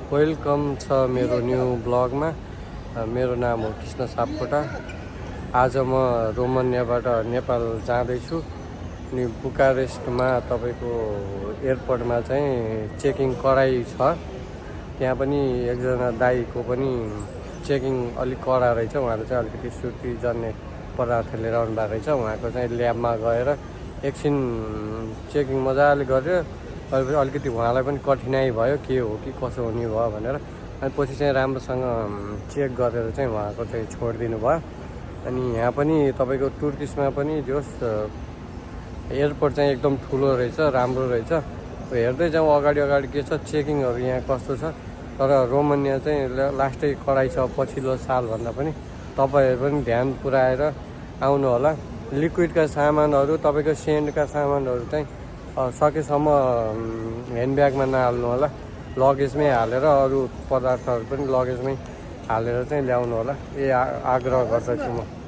Welcome छ मेरो new ब्लगमा। मेरो नाम हो कृष्ण सापकोटा। आज म रोमानियाबाट नेपाल जाँदैछु अनि बुकारेस्टमा तपाईको एयरपोर्टमा चाहिँ चेकिङ कराई छ। त्यहाँ पनि एकजना दाइको पनि चेकिङ अलिक कडा रहेछ। उहाँले चाहिँ अलिकति सुर्ती जन्ने पदार्थ लिएर आउनु भएको रहेछ। उहाँको चाहिँ ल्याबमा गएर एकछिन चेकिङ मजाले गरेर अलिकति उहाँलाई पनि कठिनाइ भयो के हो कि कसो हुने भयो भनेर। अनि पछि चाहिँ राम्रोसँग चेक गरेर चाहिँ उहाँको चाहिँ छोडिदिनु भयो। अनि यहाँ पनि तपाईँको टुर्किसमा पनि जोस् एयरपोर्ट चाहिँ एकदम ठुलो रहेछ, राम्रो रहेछ। हेर्दै जाउँ अगाडि अगाडि के छ चेकिङहरू यहाँ कस्तो छ। तर रोमानिया चाहिँ लास्टै कडाइ छ पछिल्लो सालभन्दा पनि। तपाईँहरू पनि ध्यान पुऱ्याएर आउनु होला। लिक्विडका सामानहरू तपाईँको सेन्टका सामानहरू चाहिँ सकेसम्म ह्यान्डब्यागमा नहाल्नु होला, लगेजमै हालेर अरू पदार्थहरू पनि लगेजमै हालेर चाहिँ ल्याउनु होला। आग्रह गर्दछु म।